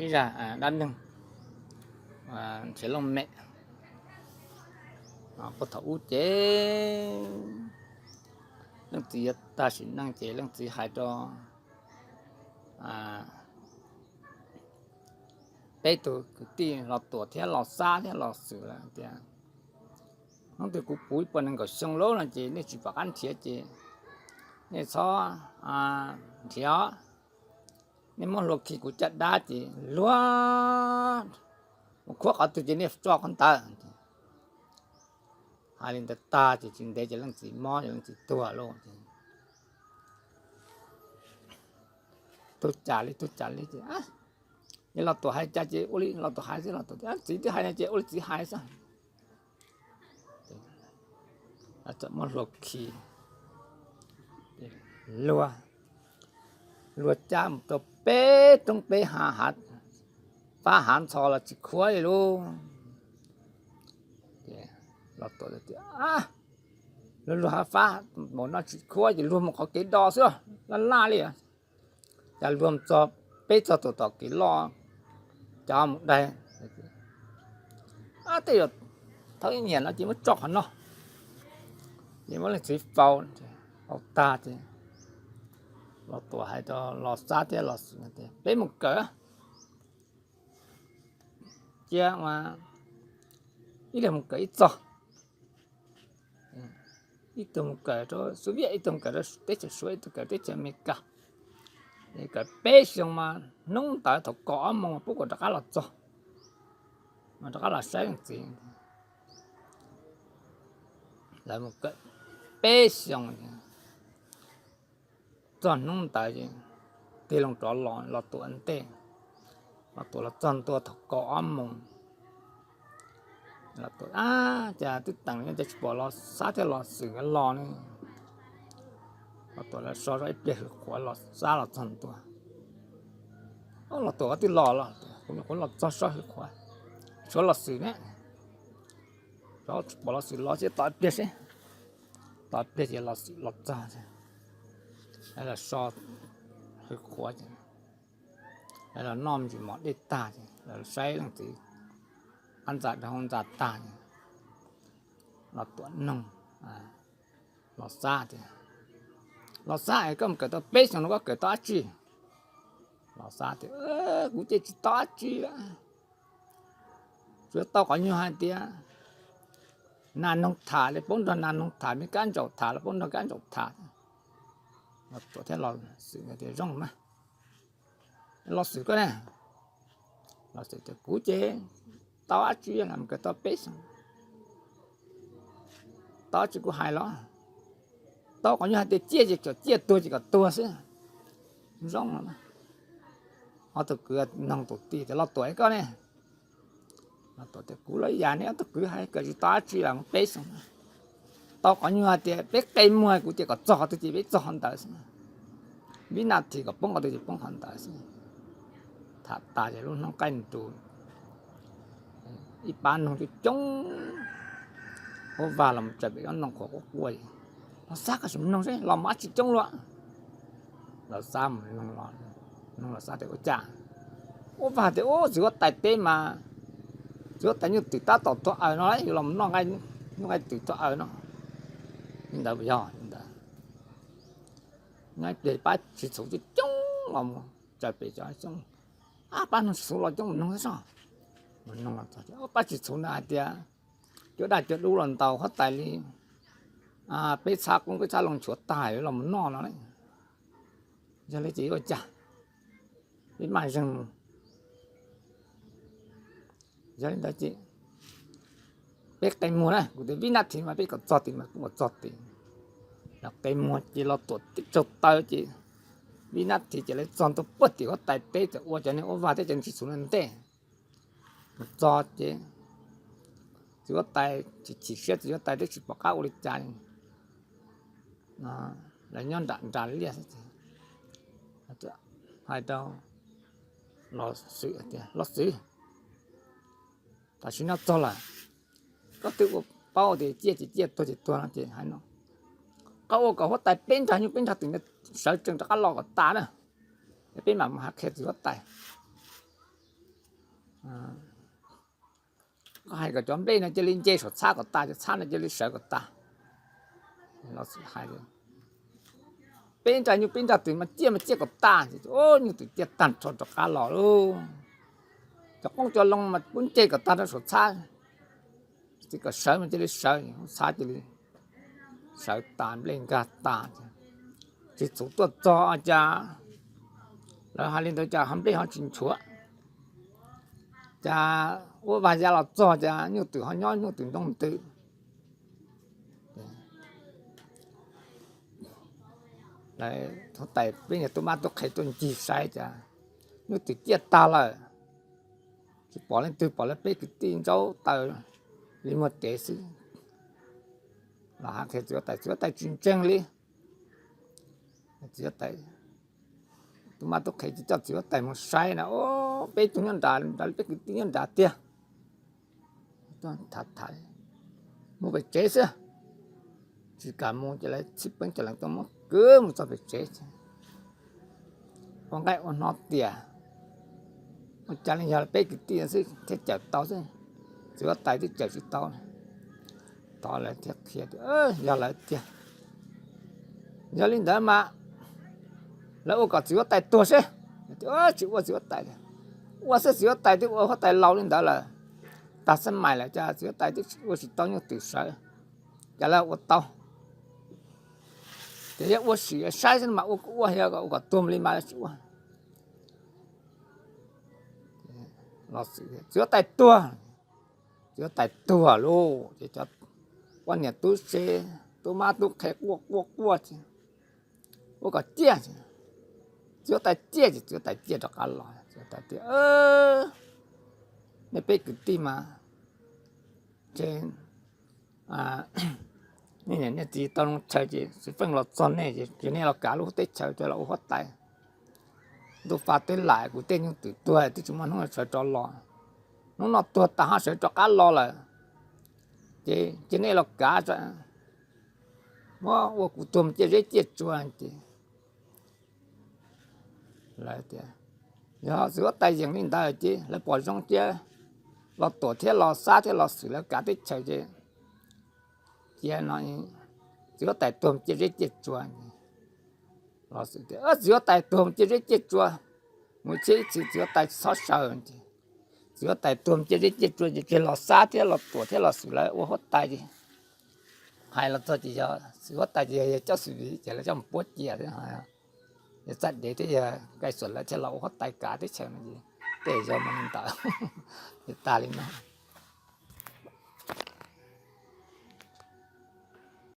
ib zaj dab neeg nrhiav looj mem. Puag thaum ub ces leej txiv yuav tag sim neej ces leej txiv hais rau peb tug kwv tij Los Tuam thiab Los Xab thiab Los Xwm lawm tias, hnub twg kuv puv ib puas nees nkaum xyoo lawm no ces nej tsis pom qab nrhiav ces nej txhob nrhiav, nej muab hlua khi kuv caj dab ces luag mus khuab qhov twg ces nej tso qhov ntawd. Hais li ntawd tag ces tsis ntev ces leej txiv mob ces leej txiv tuag lauj. Tub cas li tub cas li ces, ces Los Tuam hais cas ces ua li Los Tuam hais xwb, Los Tuam tias txiv twb hais no ces ua li txiv hais xwb. Txawm muab hlua khi, luag, luag cab mus rau peb roob peb hav, fab hav ntxhov los tsis khuab li lauj. Los Tuam tias, luag luag hav fab mus no tsis khuab ces luag mus qhov kev do xwb, laj laj li. Cas luag mus txog peb txog tus tom kev loj, cov mus dai, tej zaum thaum ib niam no ces muab tso qhov no, ces muab leej txiv faus, faus tag ces Los Tuam hais rau Los Xab thiab Los Xwm tias peb mus kawm cia ib leeg mus kawm ib txog, ib tug mus kawm rau Xov Viaj, ib tug mus kawm rau teb chaws Suav, ib tug kawm teb chaws Amelikas. Kawm peb xyoo mas hnub ntawd thaum kaum ob moos mas pub kom rov qab los txog, mas rov qab los saib leej txiv. Lawv mus kawm peb xyoo, txog hnub ntawd ces tig loo rov los, Los Tuam ntej, Los Tuam los txog ntua thaum kaum ob moos. Los Tuam, cas twb teem no cas tsis pom Los Xab thiab Los Xwm nkawd los ne? Los Tuam lawv so zoj ib pliag hwv qhuav Los Xab los txog ntua. Los Tuam koj twb los los, kuv nyuam qhuav los txog so hwv qhuav, tshuav Los Xwm ne. Tsis pom Los Xwm los ces tos ib pliag seb. Tos ib pliag ces Los Xwm los txog, lawv los so hwv qhuav ces lawv los noj me ntsis mov dej tag ces lawv los saib leej txiv qab ntxa dhau ntxa tag ces Los Tuam noog Los Xab tias, Los Xab, koj mus kawm tau peb xyoos no koj kawm tau dab tsi? Los Xab tias, kuv ces tsis tau dab tsi, tsuas tau qhov nyuag hais tias nas noog tham li poob nrog nas noog tham, me kab ntsaum tham li poob nrog kab ntsaum tham. Los Tuam thiab Los Xwm tias, zoo mas, Los Xwm koj ne? Los Xwm tias, kuv ces tau dab tsi, mus kawm tau peb xyoos, tau dab tsi kuv hais los, tau qhov nyuag hais tias ciaj ces kom ciaj, tuag ces kom tuag xwb. Zoo los, ob tug kwv noog tus tij tias, Los Tuam koj ne? Los Tuam tias, kuv los ib yam ne, ob tug kwv hais kawm tsis tau dab tsi los mus peb xyoos, tau qhov nyuag hais tias peb qe muag kuv tias kom txog qhov twg ces peb txog qhov ntawd xwb, vib nas this kom poob qhov twg ces poob qhov ntawd xwb. Tham tas ces lub hnub qaij nrus, ib pab noog coob coob, Huab Vag los mus tsaws pem ob ntoo qhuav quaj quaj. Los Xab, koj sim noog seb los mus dab tsi coob luaj. Los Xab mus noog, noog Los Xab tias, ua cas? Huab Vag tias, ub, txiv huab tais teb mas, txiv huab tais nyuj twm tab tom tuag aws no, yuav los mus noj nyuj qaij twm tuag aws no. Li ntawd yog li ntawd, nyob ib pliag pab tsis txhuv coob coob los mus tsaws pem cov coob, pab noog tsis txhuv los coob mus noog xwb tso. Mus noog los txog, pab tsis txhuv ntawd hais tias, cuab daj cuab dub los ntaus huab tais li peb txhab qoob peb txhab loo nchuav tag los mus noj no. Yog li ces yuav ua cas? Peb maj zeeg mus. Yog li ntawd ces peb qe muag na, kuv tias vib nab this mas peb kom txog tid mas kuv kom txog tid. Los qe muag ces Los Tuam teb tsaug taw ces vib nab this ces lawv txog ntua puag tim huab tais teb, txawm ua cov niag Huab Vag thiab cov tsis txhuv ntawd ntej. Mus txog ces txiv huab tais chim chim siab, txiv huab tais twb tsis pom qab ua li cas. Lawv nyob nram nras liaj xwb ces hais rau Los Xwm tias, Los Xwm, tam sim no txog lawm, koj twb ua paub tias ciaj ces ciaj, tuag ces tuag no ces hais no, koj ua kom huab tais peb nrog nyuj peb nrog twm sawv tsees rov qab los kom tas na, es peb mam mus hais qhia txiv huab tais. Koj hais kom cov nplej no cia li nce saum txhab kom tas, cov txhab no cia li sawv kom tas. Peb nra nyuj peb nra twm mas ciaj mas ciaj kom tas. Nyuj twm ciaj tag nrho rov qab los lauj. Cov qoob cov loo mas pub nce kom tag rau saum txhab, txiv kom sawv mas cia li sawv, txhab cia li sawv tas, nplej nkag tas. Tsis txhuv tuaj txog cas, lawv hais li ntawd cas ho nplej ho tsis nchuav, cas ua vas ya los txog cas nyuj twm ho nyob nyuj twm ntoo ntws. Huab tais peb niag tub mab tub qhe tuaj ncig saib cas nyuj twm ciaj tag lawm, tsis pom leej twg, pom lawv peb kwv tij ntsaub taws li muag tev xwb. Los hais qhia txiv huab tais, txiv huab tais tsis ntseeg li. Txiv huab tais, tub mab tub qhe coj txiv huab tais mus saib na, peb tug nyob nrad, nrad peb kwv tij nyob nrad tiag. Tham tham, mus pem tsev xwb, tsis kam mus ces lawv txhib peeb cov leej tuaj muab kwv mus txog pem tsev. Ua nqaij ua hno tias ua cas li yog peb kwv tij xwb thiaj cawm tau xwb, txiv huab tais twb cawm tsis tau. Tod lawv thiaj qhia tias yog lawv tiag. Yog li ntawd mas lawv ua kom txiv huab tais tuag seb. Tsis ua txiv huab tais, ua xwb txiv huab tais twb ua huab tais laus li ntawd lawm, tag xab mais lawm cas txiv huab tais twb ua tsis tau nyuj twm sawv, cas lawv ua tau. Ces yog ua sim saib xwb mas ua kuj ua, yog ua kom tuag li mas tsis ua. Txiv huab tais tuag, txiv huab tais tuag lauj ces cov poj niam tub se, tub mab tub qhe quaj quaj quaj ces ua kom ciaj, txiv huab tais ciaj ces txiv huab tais ciaj rov qab los. Txiv huab tais tias, nej peb kwv tij mas, ces nej niam nej txiv tau zoo chaw ces xwm feej los txog nej ces nej los kav lub teb chaws coj los ua huab tais. Ntuj fa teb lam kuv tej nyuj twm tuag twb tsis muaj hnub sawv rov los, hnub no tuag tas ho sawv rov qab los lawm, ces cia nej los kav, muab ua kuv tuag mus ciaj zeb ciaj tsua. Ces lawv tias yog txiv huab tais yeem li ntawd ces lawv pom zoo cia Los Tuam thiab Los Xab thiab Los Xwm lawv kav teb chaws ces cia no txiv huab tais tuag mus ciaj zeb ciaj tsua. Los Xwm tias txiv huab tais tuag mus ciaj zeb ciaj tsua, mus ib txhis txiv huab tais tsis txhob sawv ces txiv huab tais tuag mus ciaj zeb ciaj tsua ces tseg Los Xab thiab Los Tuam thiab Los Xwm lawv ua huab tais ces hais los txog ces yog txiv huab tais ces yog coj xwm vim ces lawv coj mus puab cia thiab, yog txaj dev thiab yog Nkaij Xuam lawv thiaj los ua huab tais kav teb chaws no ces tej yog mus li ntawd, ces tas li no.